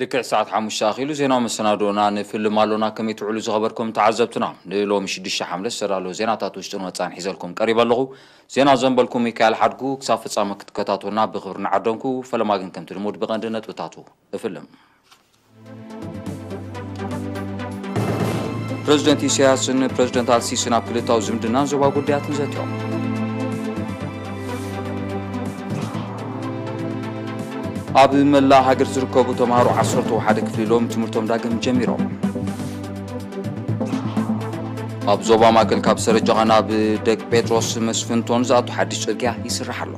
ልክዕ ሰዓት ሓሙሽተ ኣኺሉ ዜናዊ መሰናዶና ንፍልም ኣሎና። ከመይ ትውዕሉ ዝኸበርኩም ተዓዘብትና? ንሎሚ ሽዱሽተ ሓምለ ዝተዳለወ ዜናታት ውሽጥን ወጻእን ሒዘልኩም ቀሪበ ኣለኹ። ዜና ዘንበልኩም ሚካኤል ሓድጉ። ክሳብ ፍጻመ ክትከታተሉና ብኽብሪ ንዓደምኩ። ፈለማ ግን ከምቲ ልሙድ ብቐንዲ ነጥብታቱ እፍልም። ፕረዚደንት ኢሳያስን ፕረዚደንት ኣልሲስን ኣብ ክልታዊ ዝምድናን ዞባዊ ጉዳያትን ዘትዮም። ኣብ መላእ ሃገር ዝርከቡ ተምሃሮ ዓሰርተ ሓደ ክፍሊ ሎሚ ትምህርቶም ዳግም ጀሚሮም። ኣብ ዞባ ማእከል ካብ ሰረጀኻ ናብ ደቅ ጴጥሮስ መስፍንቶን ዝኣቱ ሓድሽ ጽርግያ ይስራሕ ኣሎ።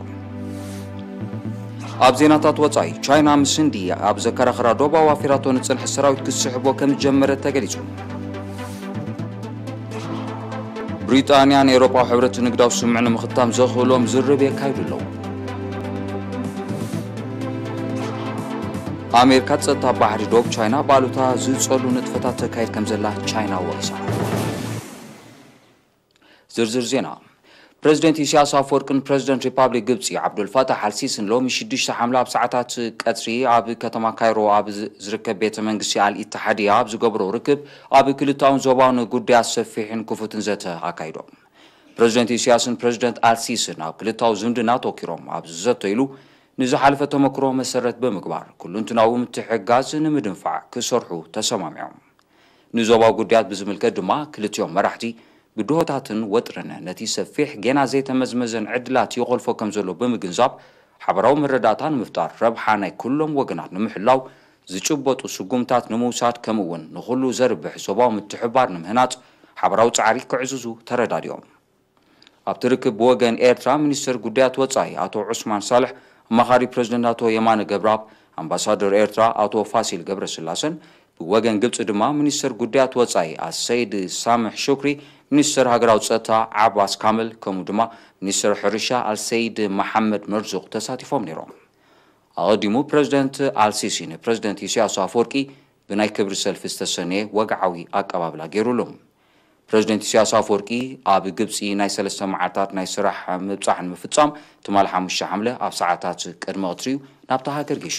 ኣብ ዜናታት ወጻኢ፣ ቻይና ምስ ህንዲ ኣብ ዘከራኽራ ዶባዊ ኣፊራቶ ንጸንሐ ሰራዊት ክትስሕቦ ከም ዝጀመረት ተገሊጹ። ብሪጣንያ ንኤውሮጳዊ ሕብረት ንግዳዊ ስምምዕ ንምኽታም ዘኽእሎም ዝርርብ የካይዱ ኣለዉ። ኣሜሪካ ጸጥታ ባሕሪ ዶብ ቻይና ብኣሉታ ዝጸሉ ንጥፈታት ተካይድ ከም ዘላ ቻይና ወቒሳ። ዝርዝር ዜና። ፕረዚደንት ኢሳያስ ኣፈወርቅን ፕረዚደንት ሪፓብሊክ ግብጺ ዓብዱልፋታሕ ኣልሲስን ሎሚ ሽዱሽተ ሓምለ ኣብ ሰዓታት ቀትሪ ኣብ ከተማ ካይሮ ኣብ ዝ-፣ ዝርከብ ቤተ መንግስቲ ኣል ኢትሓድያ ኣብ ዝገብሮ ርክብ ኣብ ክልታውን ዞባውን ጉዳያት ሰፊሕን ክፉትን ዘተ ኣካይዶም። ፕረዚደንት ኢሳያስን ፕረዚደንት ኣልሲስን ኣብ ክልታዊ ዝምድና ኣተኲሮም ኣብ ዝዘተይሉ ንዝሓለፈ ተመክሮ መሰረት ብምግባር ኩሉንትናዊ ምትሕግጋዝ ንምድንፋዕ ክሰርሑ ተሰማሚዖም። ንዞባዊ ጉዳያት ብዝምልከት ድማ ክልቲኦም መራሕቲ ብድሆታትን ወጥርን ነቲ ሰፊሕ ጌና ዘይተመዝመዘን ዕድላት ይኾልፎ ከም ዘሎ ብምግንዛብ ሓበራዊ መረዳእታ ንምፍጣር ረብሓ ናይ ኩሎም ወገናት ንምሕላው ዝጭበጡ ስጉምታት ንምውሳድ ከምኡ እውን ንኹሉ ዘርብሕ ዞባዊ ምትሕብባር ንምህናጽ ሓበራዊ ጻዕሪ ክዕዝዙ ተረዳዲኦም። ኣብቲ ርክብ ብወገን ኤርትራ ሚኒስተር ጉዳያት ወጻኢ ኣቶ ዑስማን ሳልሕ፣ ኣማኻሪ ፕረዚደንት ኣቶ የማነ ገብረኣብ፣ ኣምባሳደር ኤርትራ ኣቶ ፋሲል ገብረስላሰን፣ ብወገን ግብጺ ድማ ሚኒስተር ጉዳያት ወጻኢ ኣሰይድ ሳምሕ ሹክሪ፣ ሚኒስተር ሃገራዊ ጸጥታ ዓባስ ካምል፣ ከምኡ ድማ ሚኒስተር ሕርሻ ኣልሰይድ መሓመድ መርዙቕ ተሳቲፎም ነይሮም። ኣቐዲሙ ፕረዚደንት ኣልሲሲ ንፕረዚደንት ኢሳያስ ኣፈወርቂ ብናይ ክብሪ ሰልፊ ዝተሰነየ ወግዓዊ ኣቀባብላ ገይሩሉ። ፕረዚደንት ኢሳያስ ኣፈወርቂ ኣብ ግብጺ ናይ ሰለስተ መዓልታት ናይ ስራሕ ምብጻሕ ንምፍጻም ትማሊ ሓሙሽተ ሓምለ ኣብ ሰዓታት ቅድሚ ቀትሪ እዩ ናብታ ሃገር ገይሹ።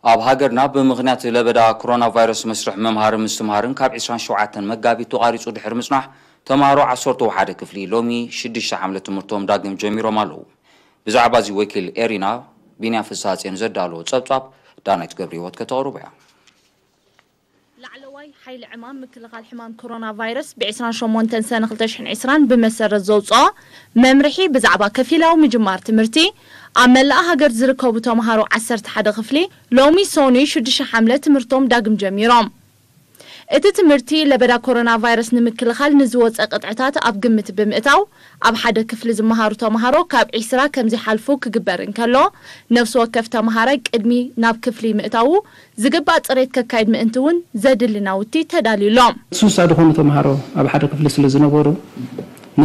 ኣብ ሃገርና ብምኽንያት ለበዳ ኮሮና ቫይረስ መስርሕ ምምሃርን ምስትምሃርን ካብ ዕስራን ሸውዓተን መጋቢት ተቋሪጹ ድሕሪ ምጽናሕ፣ ተምሃሮ ዓሰርተ ሓደ ክፍሊ ሎሚ ሽዱሽተ ሓምለ ትምህርቶም ዳግም ጀሚሮም ኣለዉ። ብዛዕባ እዚ ወኪል ኤሪና ቢንያም ፍስሃጽዮን ዘዳለዎ ጸብጻብ ዳናይት ገብረህይወት ከተቕርቦ እያ። ላዕለዋይ ሓይሊ ዕማም ምክልኻል ሕማም ኮሮና ቫይረስ ብ ዕስራን ሸሞንተን ሰነ ክልተ ሽሕን ዕስራን ብመሰረት ዘውፅኦ መምርሒ ብዛዕባ ከፊላዊ ምጅማር ትምህርቲ፣ ኣብ መላእ ሃገር ዝርከቡ ተምሃሮ ዓሰርተ ሓደ ክፍሊ ሎሚ ሶኑይ ሽዱሽተ ሓምለ ትምህርቶም ዳግም ጀሚሮም። እቲ ትምህርቲ ለበዳ ኮሮና ቫይረስ ንምክልኻል ንዝወፀ ቅጥዕታት ኣብ ግምት ብምእታው፣ ኣብ ሓደ ክፍሊ ዝመሃሩ ተምሃሮ ካብ ዒስራ ከም ዘይሓልፉ ክግበር እንከሎ፣ ነፍሲ ወከፍ ተምሃራይ ቅድሚ ናብ ክፍሊ ምእታዉ ዝግባእ ጽሬት ከካይድ ምእንቲ እውን ዘድሊ ናውቲ ተዳልዩ ኣሎ። ስሱሳት ዝኾኑ ተምሃሮ ኣብ ሓደ ክፍሊ ስለ ዝነበሩ፣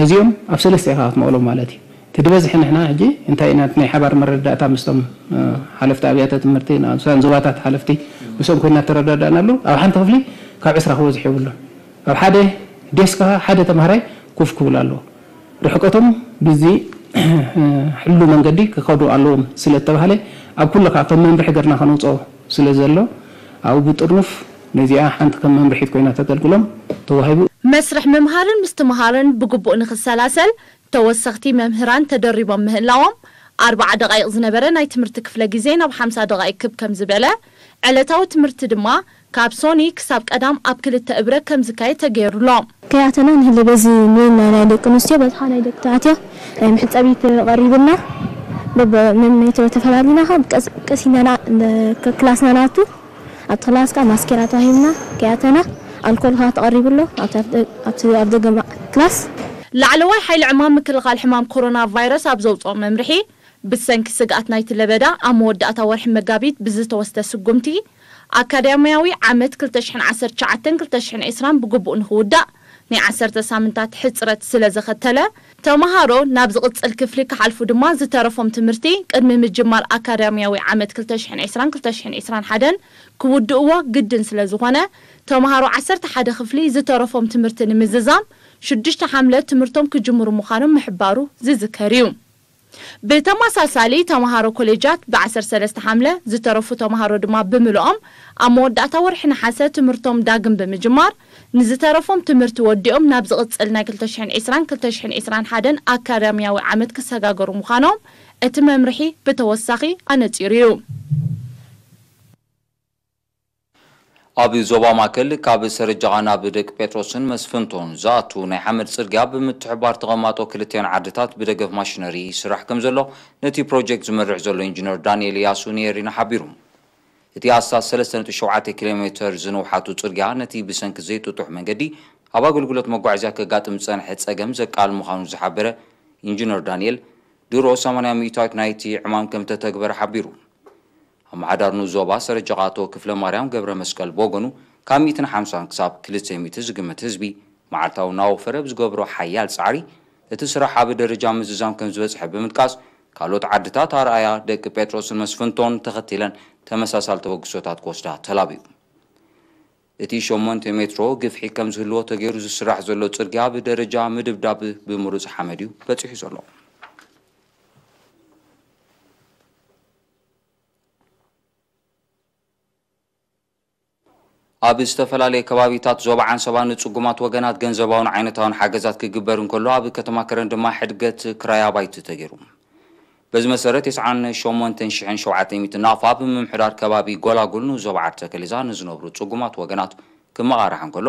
ነዚኦም ኣብ ሰለስተ ኢኻ ክትመቕሎም ማለት እዩ። እቲ ዝበዝሐ ንሕና ሕጂ እንታይ ኢና፣ እቲ ናይ ሓባር መረዳእታ ምስቶም፣ እ፣ ሓለፍቲ ኣብያተ ትምህርቲ፣ ንኣምሳን ዞባታት ሓለፍቲ ምስኦም ኮይና ተረዳዳእናሉ። ኣብ ሓንቲ ክፍሊ ካብ ዕስራ ክበዝሕ የብሉን። ኣብ ሓደ ዴስክ ከኣ ሓደ ተምሃራይ ኮፍ ክብል ኣለዎ። ርሕቀቶም ብዚ ሕሉ መንገዲ ክኸዱ ኣለዎም ስለ እተባህለ፣ ኣብ ኩሉ ከኣ ከም መምርሒ ገርና ከነውፅኦ ስለ ዘሎ፣ ኣብኡ ብጥርኑፍ ነዚኣ ሓንቲ ከም መምርሒት ኮይና ተገልግሎም ተዋሂቡ። መስርሕ ምምሃርን ምስትምሃርን ብግቡእ ንኽሰላሰል ተወሰኽቲ መምህራን ተደሪቦም ምህላዎም፣ ኣርብዓ ደቓይቕ ዝነበረ ናይ ትምህርቲ ክፍለ ግዜ ናብ ሓምሳ ደቓይቕ ክብ ከም ዝበለ፣ ዕለታዊ ትምህርቲ ድማ ካብ ሶኒ ክሳብ ቀዳም ኣብ ክልተ እብረ ከም ዝካየድ ተገይሩ ኣሎ። ከያተና ንህሊ በዚ ንና ናይ ደቂ ኣንስትዮ በዝሓ ናይ ደቂ ተባዕትዮ ናይ መሕጸቢት ቀሪብና በብ ነናይቶ ተፈላሊና ካብ ቀስ-፣ ቀሲናና ለ-፣ ከ-፣ ክላስና ናቱ ኣብቲ ክላስ ከኣ ማስኬራ ተዋሂብና ከያተና ኣልኮል ከኣ ተቐሪቡ ኣሎ ኣብቲ ኣብ ደ-፣ ኣብቲ ኣብ ደገ ማ-፣ ክላስ። ላዕለዋይ ሓይሊ ዕማም ምክልኻል ሕማም ኮሮና ቫይረስ ኣብ ዘውፅኦ መምርሒ፣ ብሰንኪ ስግኣት ናይቲ ለበዳ ኣብ መወዳእታ ወርሒ መጋቢት ብዝተወስደ ስጉምቲ፣ ኣካዳሚያዊ ዓመት ክልተ ሽሕን ዓሰርተ ትሽዓተን ክልተ ሽሕን ዕስራን ብግቡእ ንኽውዳእ ናይ ዓሰርተ ሳምንታት ሕጽረት ስለ ዘኸተለ፣ ተመሃሮ ናብ ዝቕጽል ክፍሊ ክሓልፉ ድማ ዝተረፎም ትምህርቲ ቅድሚ ምጅማር ኣካዳሚያዊ ዓመት ክልተ ሽሕን ዕስራን ክልተ ሽሕን ዕስራን ሓደን ክውድእዎ ግድን ስለ ዝኾነ፣ ተመሃሮ ዓሰርተ ሓደ ክፍሊ ዝተረፎም ትምህርቲ ንምዝዛም ሽዱሽተ ሓምለ ትምህርቶም ክጅምሩ ምዃኖም ምሕባሩ ዝዝከር እዩ። ብተመሳሳሊ፣ ተመሃሮ ኮሌጃት ብ ዓሰርተ ሰለስተ ሓምለ፣ ዝተረፉ ተመሃሮ ድማ ብምልኦም ኣብ መወዳእታ ወርሒ ነሓሰ ትምህርቶም ዳግም ብምጅማር፣ ንዝተረፎም ትምህርቲ ወዲኦም ናብ ዝቕጽል ናይ ክልተ ሽሕን ዕስራን ክልተ ሽሕን ዕስራን ሓደን ኣካዳሚያዊ ዓመት ክሰጋገሩ ምዃኖም እቲ መምርሒ ብተወሳኺ ኣነጺሩ እዩ። ኣብ ዞባ ማእከል ካብ ሰረጃቓ ናብ ደቂ ጴጥሮስን መስፍንቶን ዝኣቱ ናይ ሓመድ ጽርግያ ብምትሕብባር ተቐማጦ ክልቲኣን ዓድታት ብደገፍ ማሽነሪ ይስራሕ ከም ዘሎ ነቲ ፕሮጀክት ዝመርሕ ዘሎ ኢንጂነር ዳንኤል እያሱ ንኤሪና ሓቢሩ። እቲ ኣስታት ሰለስተ ነጥቢ ሸውዓተ ኪሎ ሜተር ዝንውሓቱ ጽርግያ ነቲ ብሰንኪ ዘይጥጡሕ መንገዲ ኣብ ኣገልግሎት መጓዓዝያ ከጋጥም ዝጸንሐ ጸገም ዘቃል ምዃኑ ዝሓበረ ኢንጂነር ዳንኤል፣ ድሮ ሰማንያ ሚእታዊት ናይቲ ዕማም ከም ተተግበረ ሓቢሩ። ኣመሓዳሪ ንኡስ ዞባ ሰረጃቓ ኣቶ ክፍለ ማርያም ገብረ መስቀል ብወገኑ፣ ካብ ሚእትን ሓምሳን ክሳብ ክልተ ሚእቲ ዝግመት ህዝቢ መዓልታዊ እናወፈረ ብዝገብሮ ሓያል ጻዕሪ፣ እቲ ስራሕ ኣብ ደረጃ ምዝዛም ከም ዝበጽሐ ብምጥቃስ፣ ካልኦት ዓድታት ኣርኣያ ደቂ ጴጥሮስን መስፍንቶን ተኸቲለን ተመሳሳሊ ተበግሶታት ክወስዳ ተላብዩ። እቲ ሸሞንተ ሜትሮ ግፍሒ ከም ዝህልዎ ተገይሩ ዝስራሕ ዘሎ ጽርግያ ብደረጃ ምድብዳብ ብምሩጽ ሓመድ እዩ በጺሑ ዘሎ። ኣብ ዝተፈላለየ ከባቢታት ዞባ ዓንሰባ ንጽጉማት ወገናት ገንዘባውን ዓይነታውን ሓገዛት ክግበር እንከሎ፣ ኣብ ከተማ ከረን ድማ ሕድገት ክራይ ኣባይቲ ተገይሩ። በዚ መሰረት፣ ተስዓን ሸሞንተን ሽሕን ሸውዓተ ሚእትን ናቕፋ ብምምሕዳር ከባቢ ጎላጉል ንኡስ ዞባ ዓዲ ተከሊዛ ንዝነብሩ ጽጉማት ወገናት ክመቓራሕ እንከሎ፣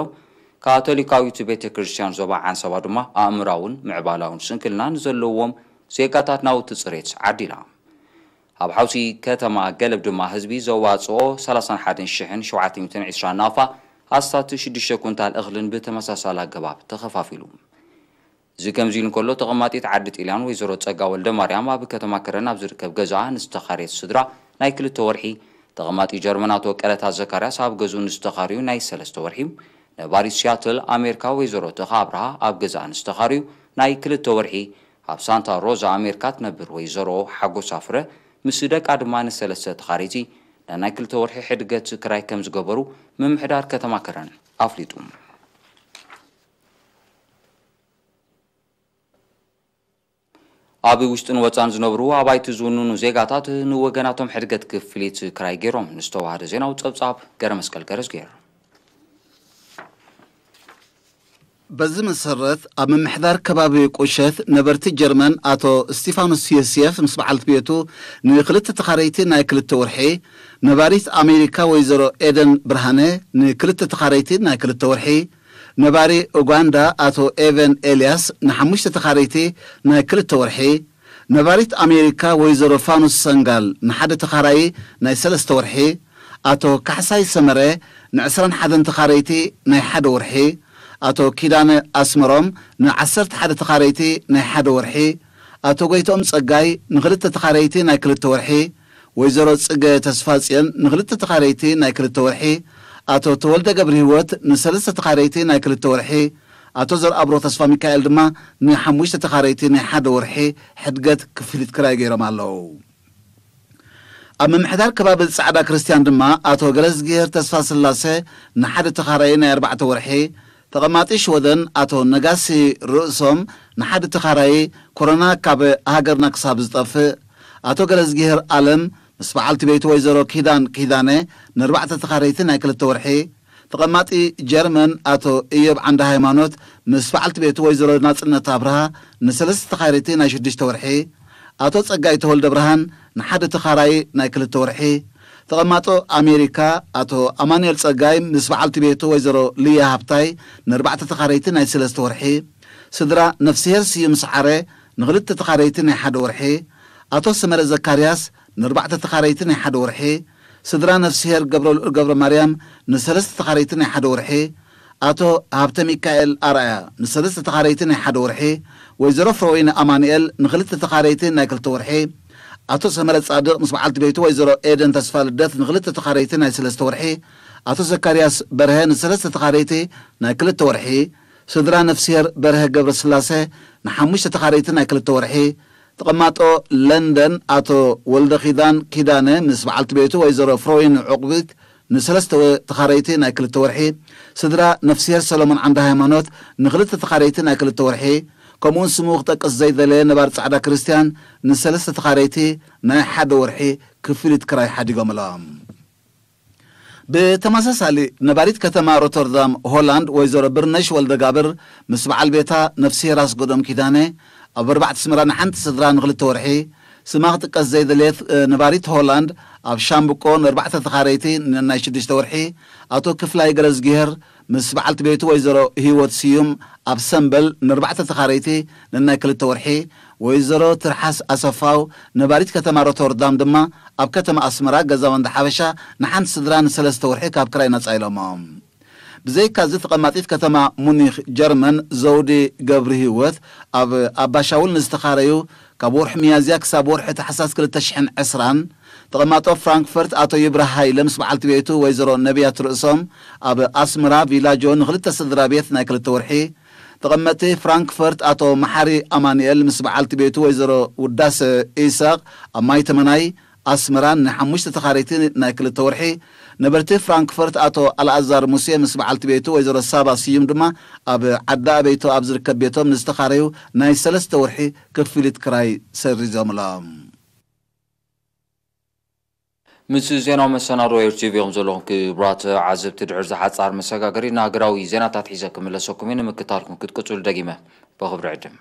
ካቶሊካዊት ቤተ ክርስቲያን ዞባ ዓንሰባ ድማ ኣእምራውን ምዕባላውን ስንክልና ንዘለዎም ዜጋታት ናውቲ ጽሬት ዓዲላ። ኣብ ሓውሲ ከተማ ገለብ ድማ ህዝቢ ዘዋጽኦ ሰላሳን ሓደን ሽሕን ሸውዓተ ሚእትን ዕስራን ናቕፋ ኣስታት ሽዱሽተ ኩንታል እኽልን ብተመሳሳሊ ኣገባብ ተኸፋፊሉ። እዚ ከምዚ ኢሉ እንከሎ፣ ተቐማጢት ዓዲ ጥልያን ወይዘሮ ጸጋ ወልደ ማርያም ኣብ ከተማ ከረን ኣብ ዝርከብ ገዛኣ ንዝተኻረየት ስድራ ናይ ክልተ ወርሒ፣ ተቐማጢ ጀርመን ኣቶ ቀለታ ዘካርያስ ኣብ ገዝኡ ንዝተኻርዩ ናይ ሰለስተ ወርሒ፣ ነባሪት ሲያትል ኣሜሪካ ወይዘሮ ተኻ ኣብርሃ ኣብ ገዛኣ ንዝተኻርዩ ናይ ክልተ ወርሒ፣ ኣብ ሳንታ ሮዛ ኣሜሪካ ትነብር ወይዘሮ ሓጎስ ኣፍረ ምስ ደቃ ድማ ንሰለስተ ተኻረይቲ ናይ ናይ ክልተ ወርሒ ሕድገት ክራይ ከም ዝገበሩ ምምሕዳር ከተማ ከረን ኣፍሊጡ። ኣብ ውሽጥን ወጻን ዝነብሩ ኣባይቲ ዝውንኑ ዜጋታት ንወገናቶም ሕድገት ክፍሊት ክራይ ገይሮም። ንዝተዋሃደ ዜናዊ ጸብጻብ ገረ መስቀል ገረዝጌር። በዚ መሰረት፣ ኣብ ምምሕዳር ከባቢ ቁሸት ነበርቲ ጀርመን ኣቶ እስቲፋኖስ ዮሴፍ ምስ በዓልቲ ቤቱ ንክልተ ተኻረይቲ ናይ ክልተ ወርሒ፣ ነባሪት ኣሜሪካ ወይዘሮ ኤደን ብርሃነ ንክልተ ተኻረይቲ ናይ ክልተ ወርሒ፣ ነባሪ ኡጋንዳ ኣቶ ኤቨን ኤልያስ ንሓሙሽተ ተኻረይቲ ናይ ክልተ ወርሒ፣ ነባሪት ኣሜሪካ ወይዘሮ ፋኑስ ሰንጋል ንሓደ ተኻራዪ ናይ ሰለስተ ወርሒ፣ ኣቶ ካሕሳይ ሰመረ ንዕስራን ሓደን ተኻረይቲ ናይ ሓደ ወርሒ፣ ኣቶ ኪዳነ ኣስመሮም ንዓሰርተ ሓደ ተኻረይቲ ናይ ሓደ ወርሒ፣ ኣቶ ጎይትኦም ጸጋይ ንኽልተ ተኻረይቲ ናይ ክልተ ወርሒ፣ ወይዘሮ ጽገ ተስፋጽዮን ንኽልተ ተኻረይቲ ናይ ክልተ ወርሒ፣ ኣቶ ተወልደ ገብረህይወት ንሰለስተ ተኻረይቲ ናይ ክልተ ወርሒ፣ ኣቶ ዘርኣብሮ ተስፋ ሚካኤል ድማ ንሓሙሽተ ተኻረይቲ ናይ ሓደ ወርሒ ሕድገት ክፍሊት ክራይ ገይሮም ኣለዉ። ኣብ ምምሕዳር ከባቢ ጻዕዳ ክርስቲያን ድማ ኣቶ ገረዝግሄር ተስፋ ስላሴ ንሓደ ተኻራዪ ናይ ኣርባዕተ ወርሒ፣ ተቐማጢ ሽወደን ኣቶ ነጋሲ ርእሶም ንሓደ ተኻራዪ፣ ኮሮና ካብ ሃገርና ክሳብ ዝጠፍእ፣ ኣቶ ገረዝግሄር ኣለም ምስ በዓልቲ ቤቱ ወይዘሮ ኪዳን ኪዳነ ንኣርባዕተ ተኻረይቲ ናይ ክልተ ወርሒ፣ ተቐማጢ ጀርመን ኣቶ እዮብ ዓንደ ሃይማኖት ምስ በዓልቲ ቤቱ ወይዘሮ ናጽነት ኣብርሃ ንሰለስተ ተኻረይቲ ናይ ሽዱሽተ ወርሒ፣ ኣቶ ጸጋይ ተወልደ ብርሃን ንሓደ ተኻራዪ ናይ ክልተ ወርሒ፣ ተቐማጦ ኣሜሪካ ኣቶ ኣማኑኤል ጸጋይ ምስ በዓልቲ ቤቱ ወይዘሮ ልያ ሃብታይ ንኣርባዕተ ተኻረይቲ ናይ ሰለስተ ወርሒ፣ ስድራ ነፍስሄር ስዩም ሰዓረ ንኽልተ ተኻረይቲ ናይ ሓደ ወርሒ፣ ኣቶ ሰመረ ዘካርያስ ንኣርባዕተ ተኻረይቲ ናይ ሓደ ወርሒ፣ ስድራ ነፍስሄር ገብረልኡል ገብረ ማርያም ንሰለስተ ተኻረይቲ ናይ ሓደ ወርሒ፣ ኣቶ ሃብተ ሚካኤል ኣርኣያ ንሰለስተ ተኻረይቲ ናይ ሓደ ወርሒ፣ ወይዘሮ ፍረወይኒ ኣማኑኤል ንኽልተ ተኻረይቲ ናይ ክልተ ወርሒ፣ ኣቶ ሰመረ ጻድቕ ምስ በዓልቲ ቤቱ ወይዘሮ ኤደን ተስፋ ልደት ንክልተ ተኻረይቲ ናይ ሰለስተ ወርሒ፣ ኣቶ ዘካርያስ በርሀ ንሰለስተ ተኻረይቲ ናይ ክልተ ወርሒ፣ ስድራ ነፍስሄር በርሀ ገብረ ስላሴ ንሓሙሽተ ተኻረይቲ ናይ ክልተ ወርሒ፣ ተቐማጦ ለንደን ኣቶ ወልደ ኪዳን ኪዳነ ምስ በዓልቲ ቤቱ ወይዘሮ ፍሮይን ዕቑቢት ንሰለስተ ተኻረይቲ ናይ ክልተ ወርሒ፣ ስድራ ነፍስሄር ሰሎሞን ዓንደ ሃይማኖት ንክልተ ተኻረይቲ ናይ ክልተ ወርሒ፣ ከምኡውን ስሙ ክጠቅስ ዘይደለየ ነባር ጻዕዳ ክርስቲያን ንሰለስተ ተኻረይቲ ናይ ሓደ ወርሒ ክፍሊት ክራይ ሓዲጎምሎም። ብተመሳሳሊ ነባሪት ከተማ ሮተርዳም ሆላንድ ወይዘሮ ብርነሽ ወልደጋብር ምስ በዓል ቤታ ነፍስሄር ኣስገዶም ኪዳነ ኣብ ኣርባዕተ ኣስመራ ንሓንቲ ስድራ ንክልተ ወርሒ፣ ስማ ክጥቀስ ዘይደለየት ነባሪት ሆላንድ ኣብ ሻምብቆ ንኣርባዕተ ተኻረይቲ ንናይ ሽዱሽተ ወርሒ፣ ኣቶ ክፍላይ ገረዝግሄር ምስ በዓልቲ ቤቱ ወይዘሮ ህይወት ስዩም ኣብ ሰምበል ንኣርባዕተ ተኻረይቲ ንናይ ክልተ ወርሒ፣ ወይዘሮ ትርሓስ ኣሰፋው ነባሪት ከተማ ሮተርዳም ድማ ኣብ ከተማ ኣስመራ ገዛ ወንዳ ሓበሻ ንሓንቲ ስድራ ንሰለስተ ወርሒ ካብ ክራይ ነጻ ኢሎሞም። ብዘይካዚ ተቐማጢት ከተማ ሙኒኽ ጀርመን ዘውዲ ገብሪ ህይወት ኣብ ኣባሻውል ንዝተኻረዩ ካብ ወርሒ ሚያዝያ ክሳብ ወርሒ ታሕሳስ ክልተ ሽሕን ዕስራን፣ ተቐማጦ ፍራንክፈርት ኣቶ ይብራህ ሃይለ ምስ በዓልቲ ቤቱ ወይዘሮ ነቢያት ርእሶም ኣብ ኣስመራ ቪላጆ ንክልተ ስድራ ቤት ናይ ክልተ ወርሒ፣ ተቐመጥቲ ፍራንክፈርት ኣቶ መሓሪ ኣማኑኤል ምስ በዓልቲ ቤቱ ወይዘሮ ውዳሰ ኢሳቕ ኣብ ማይ ተመናይ ኣስመራ ንሓሙሽተ ተኻረይቲ ናይ ክልተ ወርሒ፣ ነበርቲ ፍራንክፈርት ኣቶ ኣልኣዛር ሙሴ ምስ በዓልቲ ቤቱ ወይዘሮ ሳባ ስዩም ድማ ኣብ ዓዲ ኣበይቶ ኣብ ዝርከብ ቤቶም ንዝተኻረዩ ናይ ሰለስተ ወርሒ ክፍሊት ክራይ ሰሪዞምሎም። ምስ ዜናዊ መሰናዶ ኤርቲቪ ኢኹም ዘለኹም ክቡራት ዓዘብቲ። ድሕሪ ዝሓጻር መሰጋገሪ ንሃገራዊ ዜናታት ሒዘ ክምለሰኩም እየ። ንምክታልኩም ክትቅጽሉ ደጊመ ብኽብሪ ዕድም።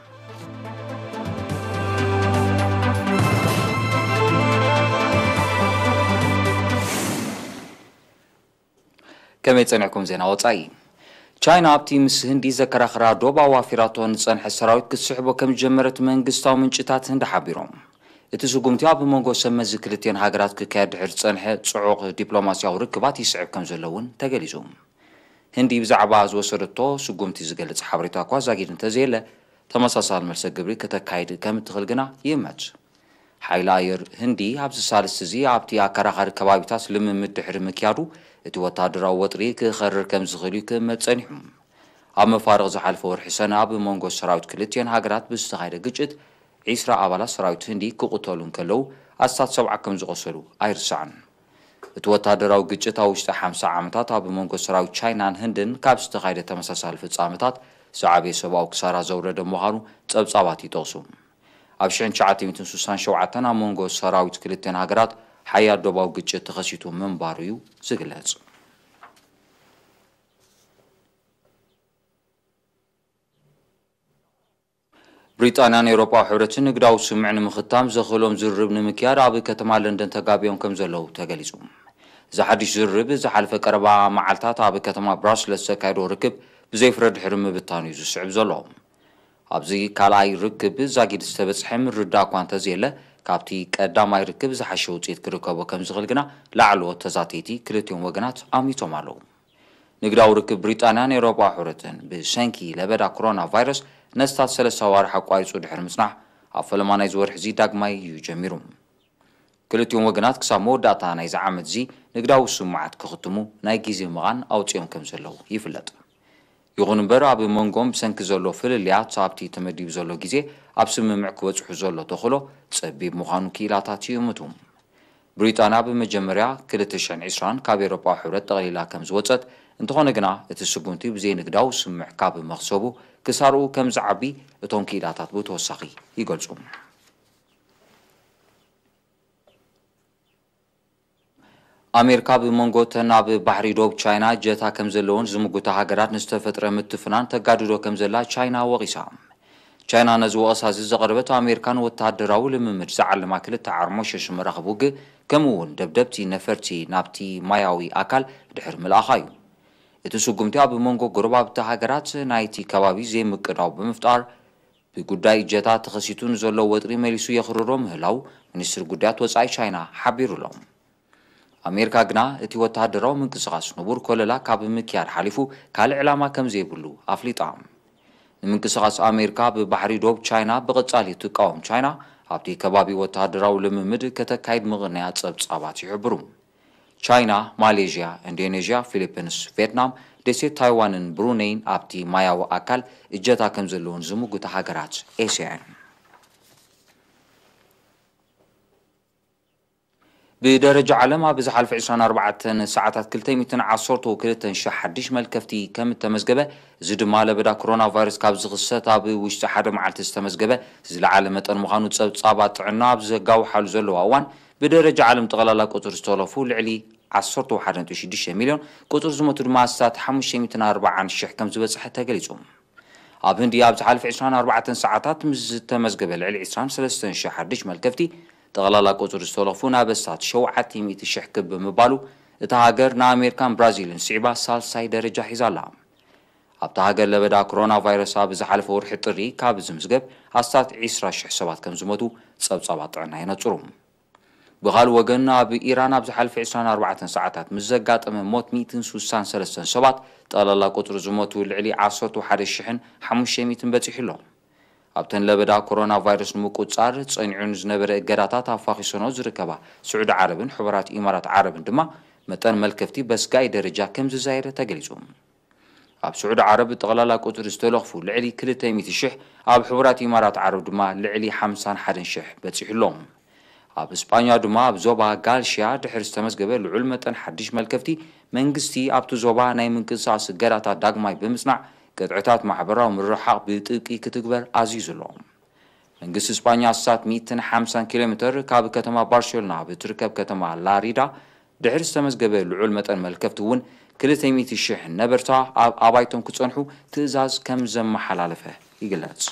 ከመይ ጸኒሕኩም? ዜና ወጻኢ። ቻይና ኣብቲ ምስ ህንዲ ዘከራኽራ ዶብ ኣዋፊራቶ ንጸንሐ ሰራዊት ክትስሕቦ ከም ዝጀመረት መንግስታዊ ምንጭታት ህንዲ ሓቢሮም። እቲ ስጉምቲ ኣብ መንጎ ሰብ መዚ ክልቲኤን ሃገራት ክካየድ ድሕሪ ዝጸንሐ ጽዑቕ ዲፕሎማስያዊ ርክባት ይስዕብ ከም ዘሎ እውን ተገሊጹ። ህንዲ ብዛዕባ ዝወሰደቶ ስጉምቲ ዝገልጽ ሓበሬታ እኳ ዛጊድ እንተዘየለ፣ ተመሳሳሊ መልሰ ግብሪ ከተካይድ ከም እትኽእል ግና ይእመት። ሓይሊ ኣየር ህንዲ ኣብዚ ሳልስቲ እዚ ኣብቲ ኣከራኻሪ ከባቢታት ልምምድ ድሕሪ ምክያዱ፣ እቲ ወታደራዊ ወጥሪ ክኸርር ከም ዝኽእል እዩ ክእመት ጸኒሑ። ኣብ መፋርቕ ዝሓለፈ ወርሒ ሰነ ኣብ መንጎ ሰራዊት ክልቲኤን ሃገራት ብዝተኻየደ ግጭት፣ ዒስራ ኣባላት ሰራዊት ህንዲ ክቕተሉ እንከለዉ፣ ኣስታት ሰብዓ ከም ዝቖሰሉ ኣይርሳዕን። እቲ ወታደራዊ ግጭት ኣብ ውሽጢ ሓምሳ ዓመታት ኣብ መንጎ ሰራዊት ቻይናን ህንድን ካብ ዝተኻየደ ተመሳሳሊ ፍጻመታት ዝዓበየ ሰብኣዊ ክሳራ ዘውረደ ምዃኑ ጸብጻባት ይጠቕሱ። ኣብ ሽሕን ትሽዓተ ሚእትን ስሳን ሸውዓተን ኣብ መንጎ ሰራዊት ክልተን ሃገራት ሓያል ዶባዊ ግጭት ተኸሲቱ ምንባሩ እዩ ዝግለጽ። ብሪጣንያን ኤውሮጳዊ ሕብረትን ንግዳዊ ስምምዕ ንምኽታም ዘኽእሎም ዝርርብ ንምክያድ ኣብ ከተማ ለንደን ተጋቢዮም ከም ዘለዉ ተገሊጹ። እዚ ሓድሽ ዝርርብ ዝሓለፈ ቀረባ መዓልታት ኣብ ከተማ ብራስለስ ዘካየዶ ርክብ ብዘይ ፍረ ድሕሪ ምብታኑ እዩ ዝስዕብ ዘሎ። ኣብዚ ካልኣይ ርክብ ዛጊድ ዝተበጽሐ ምርድዳእ እኳ እንተዘየለ፣ ካብቲ ቀዳማይ ርክብ ዝሓሸ ውጽኢት ክርከቦ ከም ዝኽእል ግና ላዕለዎት ተዛተይቲ ክልቲኦም ወገናት ኣሚቶም ኣለዉ። ንግዳዊ ርክብ ብሪጣንያን ኤውሮጳዊ ሕብረትን ብሰንኪ ለበዳ ኮሮና ቫይረስ ነስታት ሰለስተ ኣዋርሕ ኣቋሪጹ ድሕሪ ምጽናሕ፣ ኣብ ፈለማ ናይዚ ወርሒ እዚ ዳግማይ እዩ ጀሚሩ። ክልቲኦም ወገናት ክሳብ መወዳእታ ናይዚ ዓመት እዚ ንግዳዊ ስምምዓት ክኽትሙ ናይ ግዜ መቓን ኣውጺኦም ከም ዘለዉ ይፍለጥ። ይኹን እምበር፣ ኣብ መንጎም ብሰንኪ ዘሎ ፍልልያት ኣብቲ ተመዲቡ ዘሎ ግዜ ኣብ ስምምዕ ክበጽሑ ዘሎ ተኽእሎ ጸቢብ ምዃኑ ክኢላታት ይእምቱ። ብሪጣንያ ብመጀመርያ ክልተ ሽሕን ዕስራን ካብ ኤውሮጳዊ ሕብረት ጠቕሊላ ከም ዝወጸት፣ እንተኾነ ግና እቲ ስጉምቲ ብዘይንግዳዊ ስምምዕ ካብ መኽሰቡ ክሳርኡ ከም ዝዓቢ እቶም ክኢላታት ብተወሳኺ ይገልጹ። ኣሜሪካ ብመንጎ እተን ኣብ ባሕሪ ዶብ ቻይና ጀታ ከም ዘለወን ዝምጉታ ሃገራት ንዝተፈጥረ ምትፍናን ተጋድዶ ከም ዘላ ቻይና ወቒሳ። ቻይና ነዚ ወቐሳ እዚ ዘቕረበት ኣሜሪካ ንወተሃደራዊ ልምምድ ዝዓለማ ክልተ ዓርሞሸሽ መራኽብ ውግእ ከምኡ እውን ደብደብቲ ነፈርቲ ናብቲ ማያዊ ኣካል ድሕሪ ምልኣኻ እዩ። እቲ ስጉምቲ ኣብ መንጎ ጎረባብቲ ሃገራት ናይቲ ከባቢ ዘይምቅዳው ብምፍጣር ብጉዳይ ጀታ ተኸሲቱ ንዘሎ ወጥሪ መሊሱ የኽርሮ ምህላው ሚኒስትሪ ጉዳያት ወጻኢ ቻይና ሓቢሩ ኣሎ። ኣሜሪካ ግና እቲ ወተሃደራዊ ምንቅስቓስ ንቡር ኮለላ ካብ ምክያድ ሓሊፉ ካልእ ዕላማ ከም ዘይብሉ ኣፍሊጣ። ንምንቅስቓስ ኣሜሪካ ብባሕሪ ዶብ ቻይና ብቐጻሊ እትቃወም ቻይና፣ ኣብቲ ከባቢ ወተሃደራዊ ልምምድ ከተካይድ ምቕንያ ጸብጻባት ይሕብሩ። ቻይና፣ ማሌዥያ፣ ኢንዶኔዥያ፣ ፊሊፒንስ፣ ቪየትናም፣ ደሴት ታይዋንን ብሩነይን ኣብቲ ማያዊ ኣካል እጀታ ከም ዘለወን ዝምጉታ ሃገራት ኤስያ እየን። ብደረጃ ዓለም ኣብ ዝሓለፈ ዕስራን ኣርባዕተን ሰዓታት ክልተ ሚእትን ዓሰርተው ክልተን ሽሕ ሓድሽ መልከፍቲ ከም እተመዝገበ፣ እዚ ድማ ለበዳ ኮሮና ቫይረስ ካብ ዝኽሰት ኣብ ውሽጢ ሓደ መዓልቲ ዝተመዝገበ ዝለዓለ መጠን ምዃኑ ጸብጻባት ጥዕና ኣብ ዘጋውሓሉ ዘለዋ እዋን፣ ብደረጃ ዓለም ጠቕላላ ቁጽሪ ዝተወለፉ ልዕሊ ዓሰርተ ሓደ ነጥቢ ሽዱሽተ ሚልዮን፣ ቁጽሪ ዝሞቱ ድማ ኣስታት ሓሙሽተ ሚእትን ኣርባዓን ሽሕ ከም ዝበጽሐ ተገሊጹ። ኣብ ህንዲ ኣብ ዝሓለፈ ዕስራን ኣርባዕተን ሰዓታት ምስ ዝተመዝገበ ልዕሊ ዕስራን ሰለስተን ሽሕ ሓድሽ መልከፍቲ፣ ጠቕላላ ቁጽሪ ዝተወለፉ ናብ ኣስታት ሸውዓተ ሚእቲ ሽሕ ክብ ብምባሉ፣ እታ ሃገር ንኣሜሪካን ብራዚልን ስዒባ ሳልሳይ ደረጃ ሒዛ ኣላ። ኣብታ ሃገር ለበዳ ኮሮና ቫይረስ ኣብ ዝሓለፈ ወርሒ ጥሪ ካብ ዝምዝገብ ኣስታት ዕስራ ሽሕ ሰባት ከም ዝሞቱ ጸብጻባት ጥዕና የነጽሩ። ብኻልእ ወገን፣ ኣብ ኢራን ኣብ ዝሓለፈ ዕስራን ኣርባዕተን ሰዓታት ምስ ዘጋጠመ ሞት ሚእትን ስሳን ሰለስተን ሰባት፣ ጠቕላላ ቁጽሪ ዝሞቱ ልዕሊ ዓሰርተ ሓደ ሽሕን ሓሙሽተ ሚእትን በጺሑ ኣሎ። ኣብተን ለበዳ ኮሮና ቫይረስ ንምቁጽጻር ጸኒዑ ንዝነበረ እገዳታት ኣፋኺሰኖ ዝርከባ ስዑዲ ዓረብን ሕቡራት ኢማራት ዓረብን ድማ፣ መጠን መልከፍቲ በስጋኢ ደረጃ ከም ዝዛየደ ተገሊጹ። ኣብ ስዑዲ ዓረብ ጠቕላላ ቁጽሪ ዝተለኽፉ ልዕሊ ክልተ ሚእቲ ሽሕ፣ ኣብ ሕቡራት ኢማራት ዓረብ ድማ ልዕሊ ሓምሳን ሓደን ሽሕ በጺሑ ኣሎ። ኣብ እስጳኛ ድማ ኣብ ዞባ ጋልሽያ ድሕሪ ዝተመዝገበ ልዑል መጠን ሓድሽ መልከፍቲ፣ መንግስቲ ኣብቲ ዞባ ናይ ምንቅስቓስ እገዳታት ዳግማይ ብምጽናዕ፣ ቅጥዕታት ማሕበራዊ ምርርሓቕ ብጥብቂ ክትግበር ኣዚዙ ኣሎ። መንግስቲ እስጳኛ ኣስታት ሚእትን ሓምሳን ኪሎ ሜተር ካብ ከተማ ባርሴሎና ኣብ እትርከብ ከተማ ላሪዳ ድሕሪ ዝተመዝገበ ልዑል መጠን መልከፍቲ እውን፣ ክልተ ሚእቲ ሽሕ ነበርታ ኣብ ኣባይቶም ክጸንሑ ትእዛዝ ከም ዘመሓላለፈ ይግለጽ።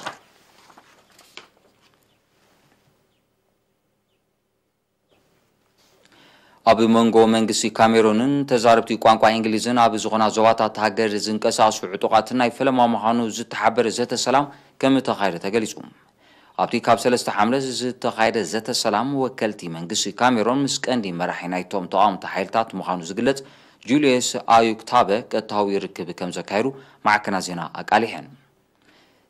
ኣብ መንጎ መንግስቲ ካሜሩንን ተዛረብቲ ቋንቋ እንግሊዝን ኣብ ዝኾና ዞባታት ሃገር ዝንቀሳቐሱ ዕጡቓትን ናይ ፈለማ ምዃኑ ዝተሓበረ ዘተ ሰላም ከም እተኻየደ ተገሊጹ። ኣብቲ ካብ ሰለስተ ሓምለ ዝተኻየደ ዘተ ሰላም፣ ወከልቲ መንግስቲ ካሜሩን ምስ ቀንዲ መራሒ ናይቶም ተቓወምቲ ሓይልታት ምዃኑ ዝግለጽ ጁልየስ ኣዩክታበ ቀጥታዊ ርክብ ከም ዘካየዱ ማዕከናት ዜና ኣቃሊሐን።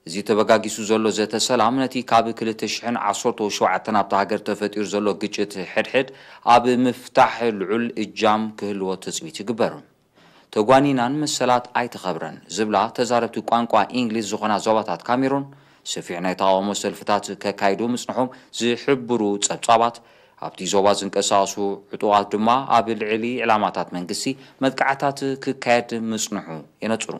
እዚ ተበጋጊሱ ዘሎ ዘተ ሰላም፣ ነቲ ካብ ክልተ ሽሕን ዓሰርተ ሸውዓተን ኣብታ ሃገር ተፈጢሩ ዘሎ ግጭት ሕድሕድ ኣብ ምፍታሕ ልዑል እጃም ክህልዎ ትጽቢት ይግበር። "ተጓኒናን መሰላት ኣይተኸብረን" ዝብላ ተዛረብቲ ቋንቋ እንግሊዝ ዝኾና ዞባታት ካሜሩን፣ ሰፊሕ ናይ ተቓውሞ ሰልፍታት ከካይዱ ምጽንሖም ዝሕብሩ ጸብጻባት፣ ኣብቲ ዞባ ዝንቀሳቐሱ ዕጡቓት ድማ ኣብ ልዕሊ ዕላማታት መንግስቲ መጥቃዕታት ክካየድ ምጽንሑ የነጽሩ።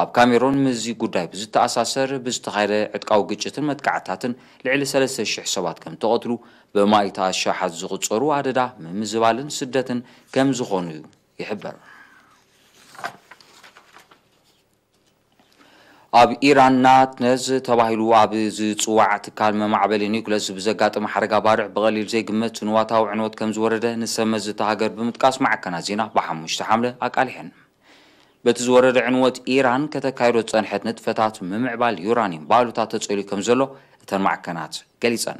ኣብ ካሜሮን ምስዚ ጉዳይ ብዝተኣሳሰር ብዝተኻየደ ዕጥቃዊ ግጭትን መጥቃዕታትን ልዕሊ ሰለስተ ሽሕ ሰባት ከም ተቐትሉ፣ ብማእታ ኣሻሓት ዝቑጸሩ ኣደዳ ምምዝባልን ስደትን ከም ዝኾኑ እዩ ይሕበር። ኣብ ኢራን ናትነዝ ተባሂሉ ኣብ ዝጽዋዕ ትካል መማዕበሊ ኒውክለስ ብዘጋጠመ ሓደጋ ባርዕ ብቐሊል ዘይግመት ንዋታዊ ዕንወት ከም ዝወረደ ንሰብ መዚ እታ ሃገር ብምጥቃስ ማዕከናት ዜና ብሓሙሽተ ሓምለ ኣቃሊሐን። በቲ ዝወረደ ዕንወት፣ ኢራን ከተካይዶ ዝጸንሐት ንጥፈታት ምምዕባል ዩራኒየም ባሉታ ተጸልዩ ከም ዘሎ እተን ማዕከናት ገሊጸን።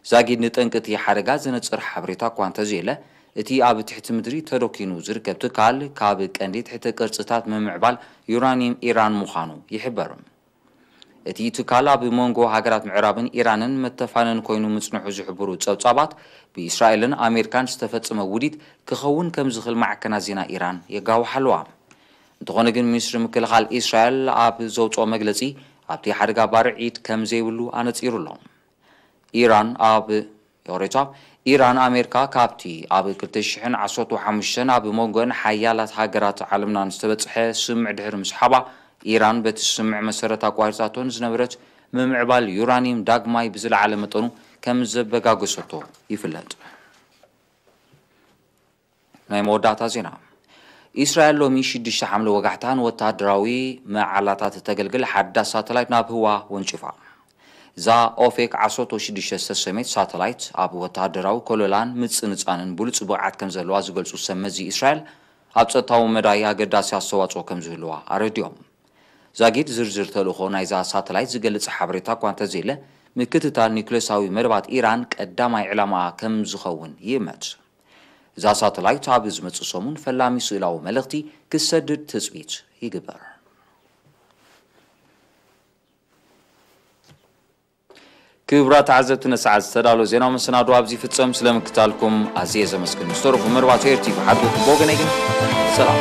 ዛጊድ ንጠንቂ እቲ ሓደጋ ዘነጽር ሓበሬታ እኳ እንተዘየለ፣ እቲ ኣብ ትሕቲ ምድሪ ተደኪኑ ዝርከብ ትካል ካብ ቀንዲ ትሕተ ቅርጽታት ምምዕባል ዩራኒየም ኢራን ምዃኑ ይሕበር። እቲ ትካል ኣብ መንጎ ሃገራት ምዕራብን ኢራንን መተፋነን ኮይኑ ምጽንሑ ዝሕብሩ ጸብጻባት፣ ብእስራኤልን ኣሜሪካን ዝተፈጸመ ውዲት ክኸውን ከም ዝኽእል ማዕከናት ዜና ኢራን የጋውሓ ኣለዋ። እንተኾነ ግን፣ ሚኒስትሪ ምክልኻል እስራኤል ኣብ ዘውጽኦ መግለጺ፣ ኣብቲ ሓደጋ ባርዕ ኢድ ከም ዘይብሉ ኣነጺሩ ኣሎ። ኢራን ኣብ፣ ይቕሬታ፣ ኢራን ኣሜሪካ ካብቲ ኣብ ክልተ ሽሕን ዓሰርተ ሓሙሽተን ኣብ መንጎን ሓያላት ሃገራት ዓለምናን ዝተበጽሐ ስምምዕ ድሕሪ ምስሓባ፣ ኢራን በቲ ስምምዕ መሰረት ኣቋሪጻቶ ንዝነበረት ምምዕባል ዩራኒየም ዳግማይ ብዝለዓለ መጠኑ ከም ዘበጋገሰቶ ይፍለጥ። ናይ መወዳእታ ዜና። እስራኤል ሎሚ ሽዱሽተ ሓምለ ወጋሕታ ንወተሃደራዊ መዓላታት እተገልግል ሓዳስ ሳተላይት ናብ ህዋ ወንጭፋ። እዛ ኦፌክ ዓሰርተ ሽዱሽተ ዝተሰመየት ሳተላይት፣ ኣብ ወተሃደራዊ ኮለላን ምጽንጻንን ብሉጽ ብቕዓት ከም ዘለዋ ዝገልጹ ሰብ መዚ እስራኤል፣ ኣብ ጸጥታዊ መዳይ ኣገዳሲ ኣስተዋጽኦ ከም ዝህልዋ ኣረዲኦም። ዛጊድ ዝርዝር ተልእኾ ናይዛ ሳተላይት ዝገልጽ ሓበሬታ እኳ እንተዘየለ፣ ምክትታል ኒውክሌሳዊ መደባት ኢራን ቀዳማይ ዕላማኣ ከም ዝኸውን ይእመት። እዛ ሳተላይት ኣብ ዝመጽእ ሰሙን ፈላሚ ስእላዊ መልእኽቲ ክሰድድ ትጽቢት ይግበር። ክቡራት ተዓዘብቲ፣ ነሰዓት ዝተዳለወ ዜናዊ መሰናዶ ኣብዚ ይፍጸም። ስለ ምክታልኩም ኣዝየ ዘመስግን። ምስ ተረፉ መርባቶ ኤር ቲቪ ሓድጉ ብወገነይ ግን ሰላም።